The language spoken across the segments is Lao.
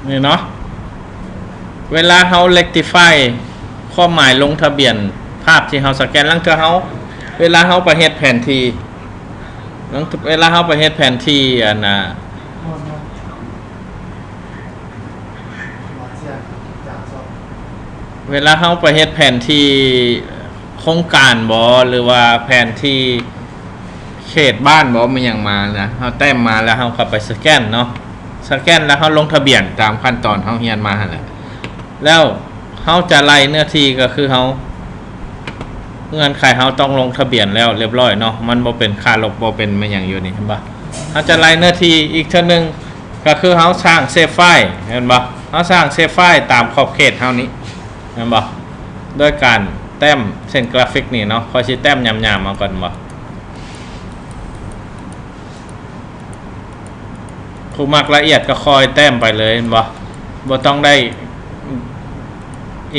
ນີ້ເນາະ ເວລາເຮົາ rectify ຄວາມໝາຍລົງທະບຽນພາບທີ່ເຮົາສະແກນ ລາງເທື່ອເຮົາ ເວລາເຮົາໄປເຮັດແຜນທີ່ ລາງ ເວລາເຮົາໄປເຮັດແຜນທີ່ ອັນນ່າ ເວລາເຮົາໄປເຮັດແຜນທີ່ໂຄງການບໍ ຫຼືວ່າແຜນທີ່ເຂດບ້ານບໍ ແມ່ນຫຍັງມານະ ເຮົາແຕ້ມມາແລ້ວເຮົາກໍໄປສະແກນເນາະ ສະແກນແລ້ວເຮົາລົງທະບຽນຕາມຂັ້ນຕອນເຮົາຮຽນມາຫັ້ນແຫຼະ ແລ້ວເຮົາຈະໄລ່ເນື້ອທີ່ ກໍຄືເຮົາ ເງື່ອນໄຂເຮົາຕ້ອງລົງທະບຽນແລ້ວຮຽບຮ້ອຍເນາະ ມັນບໍ່ເປັນຄ່າລົບ ບໍ່ເປັນແມ່ນຫຍັງຢູ່ນີ້ ເຫັນບໍ່? ເຮົາຈະໄລ່ເນື້ອທີ່ອີກເທື່ອໜຶ່ງ ກໍຄືເຮົາສ້າງ shape file ເຫັນບໍ່? ເຮົາສ້າງ shape file ຕາມຂອບເຂດເຮົານີ້ ແມ່ນບໍ່? ໂດຍການແຕ້ມເສັ້ນກຣາຟິກນີ້ເນາະ ຂ້ອຍຊິແຕ້ມຫຍາບໆເອົາກ່ອນ ແມ່ນບໍ່? ຜູ້ມັກລະອຽດກໍຄ່ອຍແຕ້ມໄປເລີຍ ແມ່ນບໍ່? ບໍ່ຕ້ອງໄດ້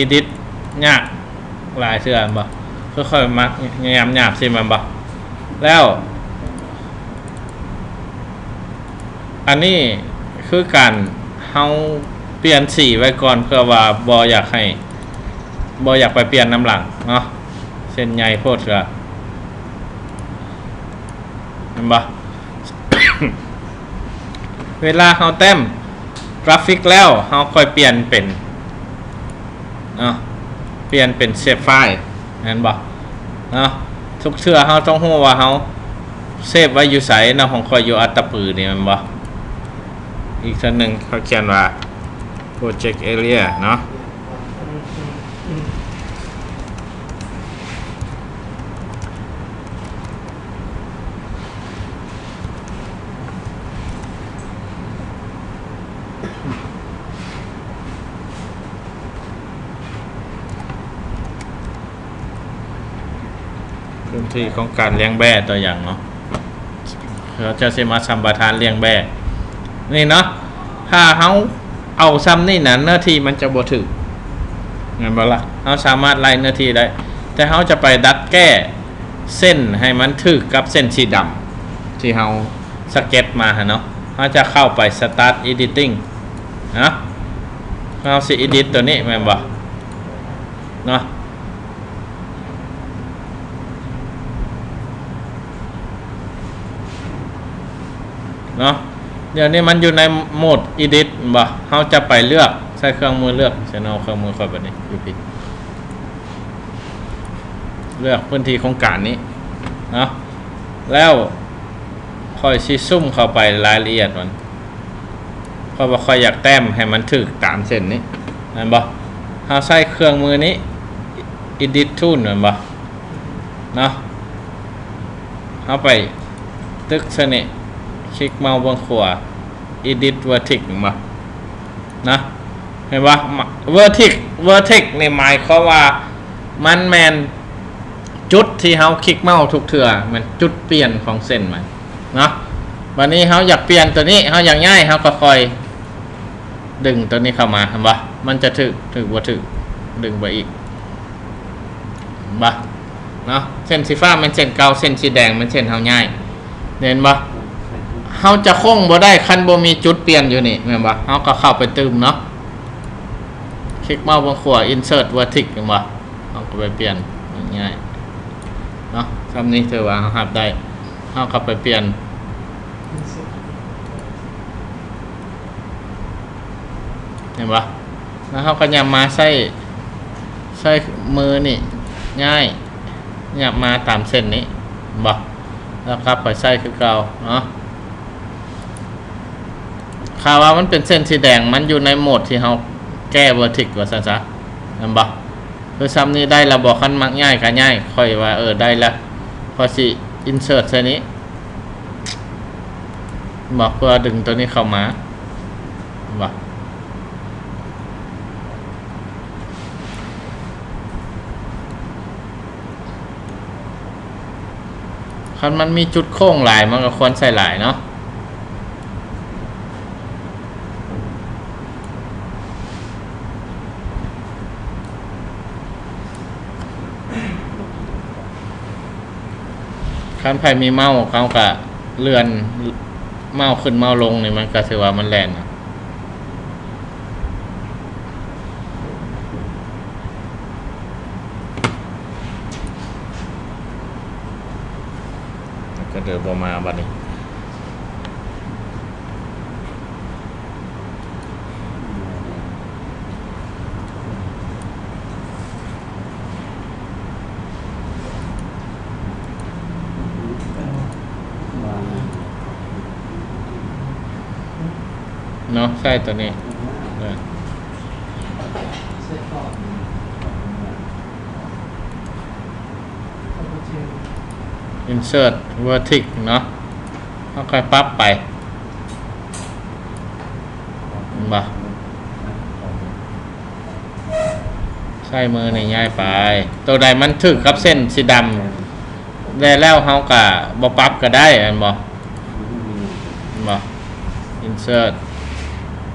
edit ຍາກຫຼາຍເທື່ອ ແມ່ນບໍ່? ຄືຂ້ອຍມັກຫຍາບໆ ຊີ້ ແມ່ນບໍ່? ແລ້ວ ອັນນີ້ຄືການເຮົາປ່ຽນສີໄວ້ກ່ອນ ເພື່ອວ່າບໍ່ຢາກໃຫ້ ບໍ່ຢາກໄປປ່ຽນນຳຫຼັງເນາະ ເສັ້ນໃຫຍ່ໂພດ ເຊື່ອ ແມ່ນບໍ່? ເວລາເຮົາແຕ້ມກຣາຟິກແລ້ວ ເຮົາຄ່ອຍປ່ຽນເປັນ ເນາະ ປ່ຽນເປັນ shape file ແມ່ນບໍ່? ເນາະ ທຸກເທື່ອເຮົາຕ້ອງຮູ້ວ່າເຮົາເຊບໄວ້ຢູ່ໃສເນາະ ຂອງຂ້ອຍຢູ່ອັດຕະປືນີ້ ແມ່ນບໍ່? ອີກເທື່ອໜຶ່ງເຂົາຂຽນວ່າ project area ເນາະ ພື້ນທີ່ຂອງການລ້ຽງແບ້ຕົວຢ່າງເນາະ ເຂົາເຈົ້າຊິມາສຳປະທານລ້ຽງແບ້ ນີ້ເນາະ ຖ້າເຮົາເອົາຊ່ຳນີ້ນະ ເນື້ອທີ່ມັນຈະບໍ່ຖືກ ແມ່ນບໍ່ລະ? ເຮົາສາມາດໄລ່ເນື້ອທີ່ໄດ້ ແຕ່ເຮົາຈະໄປດັດແກ້ເສັ້ນໃຫ້ມັນຖືກກັບເສັ້ນສີດຳ ທີ່ເຮົາສະເກັດມາຫັ້ນເນາະ ເຮົາຈະເຂົ້າໄປ start editing ເນາະ ເຮົາຊິ edit ຕົວນີ້ ແມ່ນບໍ່? ເນາະ ເນາະ ດຽວນີ້ມັນຢູ່ໃນໂໝດ edit ແມ່ນບໍ່? ເຮົາຈະໄປເລືອກ ໃຊ້ເຄື່ອງມືເລືອກ ໃຊ້ເນາະ ເຄື່ອງມືຂ້ອຍບັດນີ້ຢູ່ພີ້ ເລືອກພື້ນທີ່ໂຄງການນີ້ເນາະ ແລ້ວຂ້ອຍຊິຊູມເຂົ້າໄປລາຍລະອຽດມັນ ເພາະວ່າຂ້ອຍຢາກແຕ້ມໃຫ້ມັນຖືກຕາມເສັ້ນນີ້ ແມ່ນບໍ່? ເຮົາໃຊ້ເຄື່ອງມືນີ້ edit tool ແມ່ນບໍ່? ເນາະ ເຮົາໄປຕຶກໃສ່ນີ້ ຄລິກເມົາເບື້ອງຂວາ edit vertex ແມ່ນບໍ່? ນະ ເຫັນບໍ່? vertex vertex ນີ້ໝາຍຄວາມວ່າມັນແມ່ນຈຸດທີ່ເຮົາຄລິກເມົາທຸກເທື່ອ ແມ່ນຈຸດປ່ຽນຂອງເສັ້ນມັນເນາະ. ບັດນີ້ເຮົາຢາກປ່ຽນຕົວນີ້ ເຮົາຢາກຍ້າຍ ເຮົາກໍຄ່ອຍດຶງຕົວນີ້ເຂົ້າມາ ເຫັນບໍ່? ມັນຈະຖືກ ຖືກບໍ່ຖືກ ດຶງໄປອີກ ເຫັນບໍ່? ເນາະ ເສັ້ນສີຟ້າແມ່ນເສັ້ນເກົ່າ ເສັ້ນສີແດງແມ່ນເສັ້ນເຮົາຍ້າຍ ເຫັນບໍ່? ເຮົາຈະໂຄ້ງບໍ່ໄດ້ ຄັນບໍ່ມີຈຸດປ່ຽນຢູ່ນີ້ ແມ່ນບໍ່? ເຮົາກໍເຂົ້າໄປຕື່ມເນາະ ຄລິກເມົາເບື້ອງຂວາ insert vertex ແມ່ນບໍ່? ເຮົາກໍໄປປ່ຽນ ງ່າຍເນາະ. ຊ່ຳນີ້ຖືວ່າເຮົາຮັບໄດ້ ເຮົາກໍໄປປ່ຽນ ເຫັນບໍ່? ແລ້ວເຮົາກໍຫຍັບມາໃຊ້ ໃຊ້ມືນີ້ ຍ້າຍ ຫຍັບມາຕາມເສັ້ນນີ້ ເຫັນບໍ່? ແລ້ວກັບໄປໃຊ້ຄືເກົ່າເນາະ. ຖ້າວ່າມັນເປັນເສັ້ນສີແດງ ມັນຢູ່ໃນໂໝດທີ່ເຮົາແກ້ vertex ວ່າຊັ້ນຊະ ແມ່ນບໍ່? ຄືຊ່ຳນີ້ໄດ້ລະບໍ່? ຄັນມັກຍ້າຍກໍຍ້າຍ ຂ້ອຍວ່າ ເອີ ໄດ້ລະ ຂ້ອຍຊິ insert ໃສ່ນີ້ ບໍ່ ເພື່ອດຶງຕົວນີ້ເຂົ້າມາ ບໍ່ ຄັນມັນມີຈຸດໂຄ້ງຫຼາຍ ມັນກໍຄວນໃສ່ຫຼາຍເນາະ. ຄັນໃຜມີເມົາ ເຮົາກະເລື່ອນເມົາຂຶ້ນເມົາລົງນີ້ ມັນກະຖືວ່າມັນແລ່ນນະ. ເດີ ບໍ່ມາບັດນີ້. ເນາະ ໃຊ້ຕົວນີ້ ເອີ insert vertex ເນາະ ເຮົາຄ່ອຍປັບໄປ ເຫັນບໍ່? ໃຊ້ມືນີ້ຍ້າຍໄປ ໂຕໃດມັນຖືກກັບເສັ້ນສີດຳ ແລ້ວ ແລ້ວເຮົາກະບໍ່ປັບກະໄດ້ແມ່ນບໍ່? ແມ່ນບໍ່? insert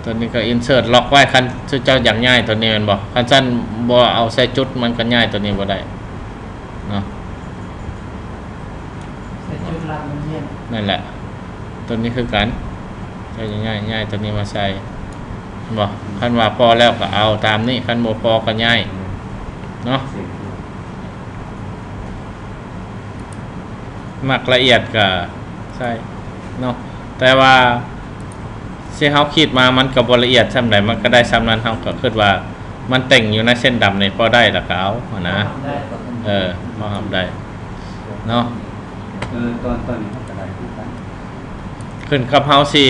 ໂຕນີ້ກະ insert ລັອກໄວ້ ຄັນເຈົ້າຢາກຍ້າຍໂຕນີ້ແມ່ນບໍ່? ຄັນຊັ້ນບໍ່ເອົາໃສ່ຈຸດ ມັນກະຍ້າຍໂຕນີ້ບໍ່ໄດ້ເນາະ ໃສ່ຈຸດລັດມັນແມ່ນ ນັ້ນແຫຼະ ໂຕນີ້ຄືກັນ ເຈົ້າຈະຍ້າຍ ຍ້າຍໂຕນີ້ມາໃສ່ ເຫັນບໍ່? ຄັນວ່າພໍແລ້ວກະເອົາຕາມນີ້ ຄັນບໍ່ພໍກະຍ້າຍເນາະ. ມັກລະອຽດກະໃສ່ເນາະ ແຕ່ວ່າຊິເຮົາຂີດມາມັນກະບໍ່ລະອຽດສ່ຳໃດ ມັນກະໄດ້ສ່ຳນັ້ນ ເຮົາກະຄິດວ່າມັນເຕັງຢູ່ໃນເສັ້ນດຳນີ້ ພໍໄດ້ລະກະເອົາຫັ້ນນະ ເອີ ພໍຮັບໄດ້ເນາະ ເອີ ຕອນ ຕອນນີ້ເຮົາກະໄດ້ຄືກັນ ຂຶ້ນກັບເຮົາຊິ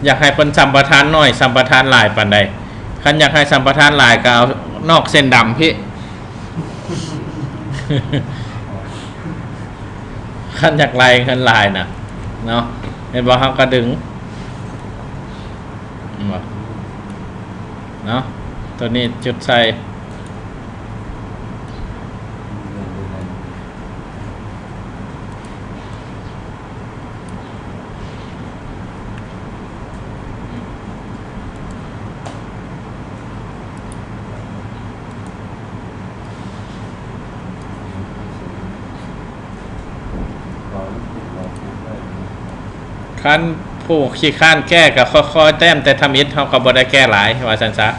ຢາກໃຫ້ເພິ່ນສຳປະທານໜ້ອຍ ສຳປະທານຫຼາຍປານໃດ ຄັນຢາກໃຫ້ສຳປະທານຫຼາຍກະເອົານອກເສັ້ນດຳພີ້ ຄັນຢາກໄລ່ເງິນຫຼາຍນະເນາະ ເຫັນບໍ່ ເຮົາກະດຶງ ເນາະ ໂຕນີ້ຈຸດໃສ່ ຄັນຜູ້ຂີ້ຄ້ານແກ້ກະຄ່ອຍໆແຕ້ມແຕ່ທຳອິດ ເຮົາກະບໍ່ໄດ້ແກ້ຫຼາຍ ວ່າຊັ້ນຊະ.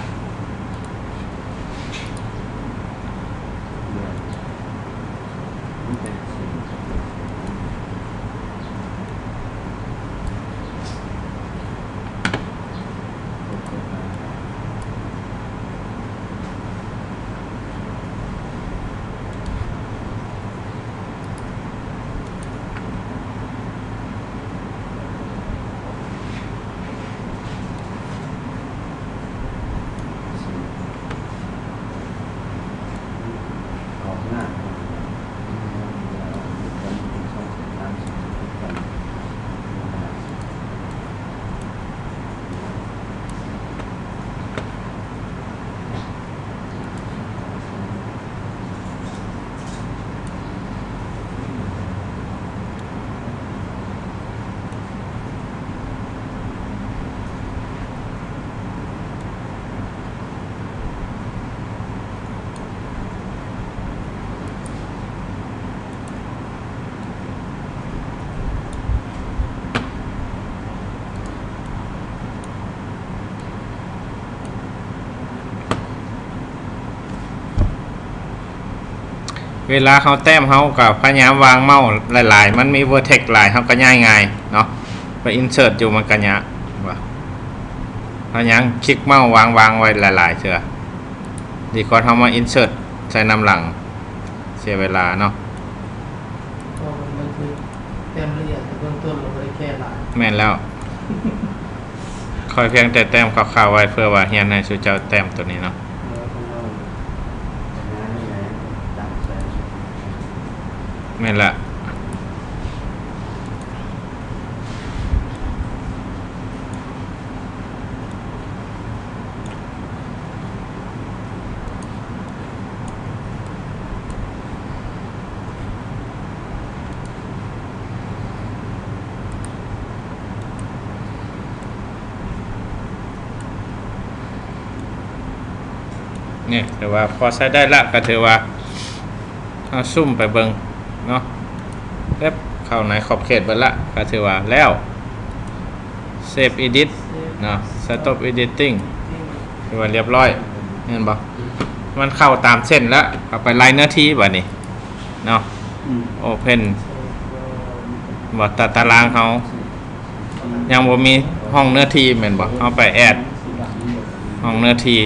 ເວລາເຮົາແຕ້ມ ເຮົາກະພະຍາຍາມວາງເມົາສ໌ຫຼາຍໆ ມັນມີເວີເທັກຫຼາຍ ເຮົາກະຍ້າຍງ່າຍເນາະ ໄປອິນເສີດຢູ່ມັນກະຍາກ ວ່າເຮົາຍັງຄລິກເມົາສ໌ວາງໆໄວ້ຫຼາຍໆເທື່ອ ດີກວ່າເຮົາມາອິນເສີດໃສ່ນຳຫຼັງ ເສຍເວລາເນາະ. ເພາະວ່າມັນຄືແຕ້ມລະອຽດແຕ່ເບື້ອງຕົ້ນ ເຮົາບໍ່ໄດ້ແກ້ຫຼາຍ. ແມ່ນແລ້ວ ຂ້ອຍພຽງແຕ່ແຕ້ມຄ່າວໆໄວ້ ເພື່ອວ່າຮຽນໃຫ້ສູ່ເຈົ້າແຕ້ມໂຕນີ້ເນາະ. ເອີ ຂອງເຮົາ ແມ່ນລະ. ນີ້ ຖືວ່າພໍໃຊ້ໄດ້ລະ ກະຖືວ່າເຮົາຊູມໄປເບິ່ງເນາະ ເປັບ ເຂົ້າໃນຂອບເຂດເບິດລະ ກະຖືວ່າແລ້ວ. ເຊບ ເອດິດ ເນາະ ສະຕັອບ ເອດິດຕິ້ງ ຖືວ່າລຽບຮ້ອຍ ແມ່ນບໍ່? ມັນເຂົ້າຕາມເສັ້ນລະ ເອົາໄປໄລ່ເນື້ອທີ່ບາດນີ້ເນາະ. ອືມ ໂອເພັນ ບໍ່ ຕາ ຕາຕະລາງເຮົາຍັງບໍ່ມີຫ້ອງເນື້ອທີ່ແມ່ນບໍ່? ເຮົາໄປແອດຫ້ອງເນື້ອທີ່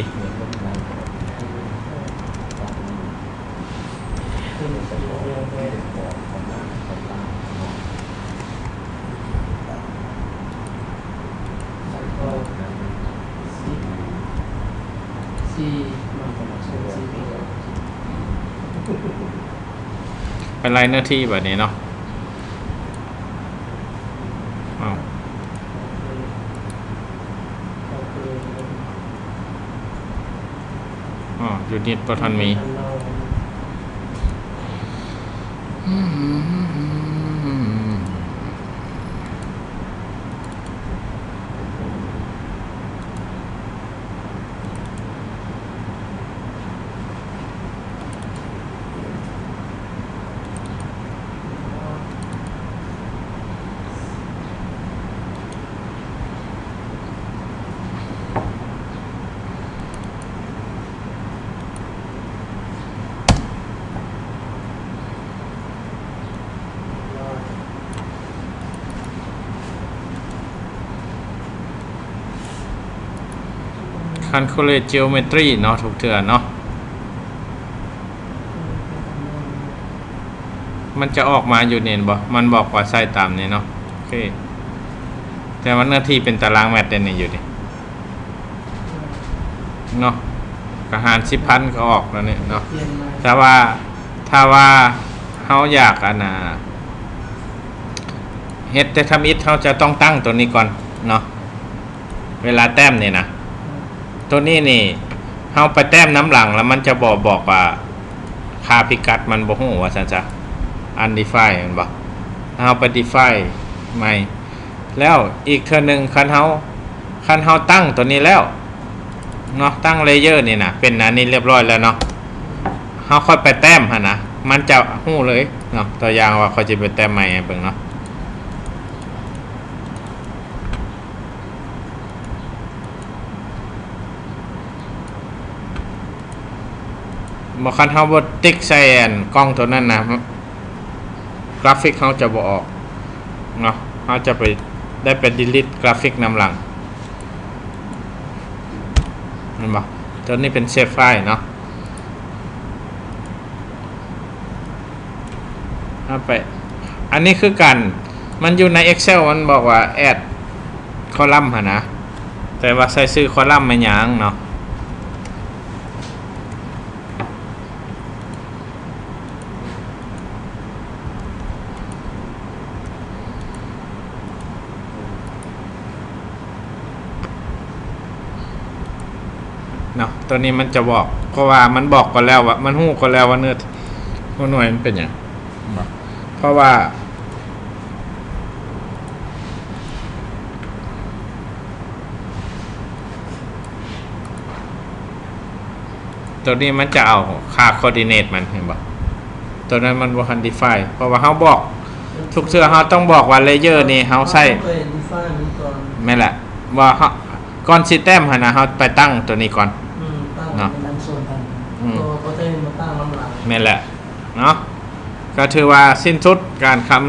ໄປໄລ່ເນື້ອທີ່ບາດນີ້ເນາະ. ອ້າວ ອໍ ຢູນິດບໍ່ທັນມີ. Calculate geometry ເນາະ ທຸກເທື່ອເນາະ ມັນຈະອອກມາຢູ່ນີ້ເຫັນບໍ່? ມັນບອກວ່າໃຊ້ຕາມນີ້ເນາະ. ໂອເຄ ແຕ່ວ່າເນື້ອທີ່ເປັນຕາລາງແມັດເດ້ນີ້ ຢູ່ນີ້ເນາະ ກະຫານສິບພັນກະອອກແລ້ວນີ້ເນາະ. ແຕ່ວ່າ ຖ້າວ່າເຮົາຢາກ ອັນນ່າ ເຮັດແຕ່ທຳອິດ ເຮົາຈະຕ້ອງຕັ້ງໂຕນີ້ກ່ອນເນາະ ເວລາແຕ້ມນີ້ນະ. ໂຕນີ້ນີ້ ເຮົາໄປແຕ້ມນຳຫຼັງ ແລ້ວມັນຈະບໍ່ບອກວ່າ ຄ່າພິກັດມັນບໍ່ຮູ້ວ່າຊັ້ນຊະ undefined ແມ່ນບໍ່? ເຮົາໄປ define ໃໝ່. ແລ້ວອີກເທື່ອໜຶ່ງ ຄັນເຮົາ ຄັນເຮົາຕັ້ງໂຕນີ້ແລ້ວເນາະ ຕັ້ງ layer ນີ້ນະ ເປັນອັນນີ້ລຽບຮ້ອຍແລ້ວເນາະ ເຮົາຄ່ອຍໄປແຕ້ມຫັ້ນນະ ມັນຈະຮູ້ເລີຍເນາະ. ຕົວຢ່າງວ່າ ຂ້ອຍຊິໄປແຕ້ມໃໝ່ໃຫ້ເບິ່ງເນາະ. ບໍ່ ຄັນເຮົາບໍ່ຕິກໃສ່ອັນກ່ອງໂຕນັ້ນນະ ກຣາຟິກເຮົາຈະບໍ່ອອກເນາະ. ເຮົາຈະໄປ ໄດ້ໄປ delete ກຣາຟິກນຳຫຼັງ ແມ່ນບໍ່? ໂຕນີ້ເປັນ save file ເນາະ. ເອົາໄປ ອັນນີ້ຄືກັນ ມັນຢູ່ໃນ Excel ມັນບອກວ່າ add column ຫັ້ນນະ ແຕ່ວ່າໃສ່ຊື່ column ແມ່ນຫຍັງເນາະ. ເນາະ ໂຕນີ້ມັນຈະບອກ ເພາະວ່າມັນບອກກ່ອນແລ້ວວ່າ ມັນຮູ້ກ່ອນແລ້ວວ່າເນື້ອ ຫົວໜ່ວຍມັນເປັນຫຍັງເນາະ. ເພາະວ່າ ໂຕນີ້ມັນຈະເອົາຄ່າ coordinate ມັນ ເຫັນບໍ່? ໂຕນັ້ນມັນບໍ່ທັນ define ເພາະວ່າເຮົາບອກ ທຸກເທື່ອເຮົາຕ້ອງບອກວ່າ layer ນີ້ເຮົາໃຊ້ ເຮົາຕ້ອງໄປ define ມັນກ່ອນ ແມ່ນແຫຼະ ວ່າເຮົາ ກ່ອນຊິແຕ້ມຫັ້ນນະ ເຮົາໄປຕັ້ງໂຕນີ້ກ່ອນ ອືມ ຕັ້ງ ເນາະ ໃນນັ້ນສ່ວນນັ້ນ ອືມ ເພາະວ່າເຂົາຈະມາຕັ້ງນຳຫຼັງ ແມ່ນແຫຼະເນາະ. ກໍຖືວ່າສິ້ນສຸດການຄຳ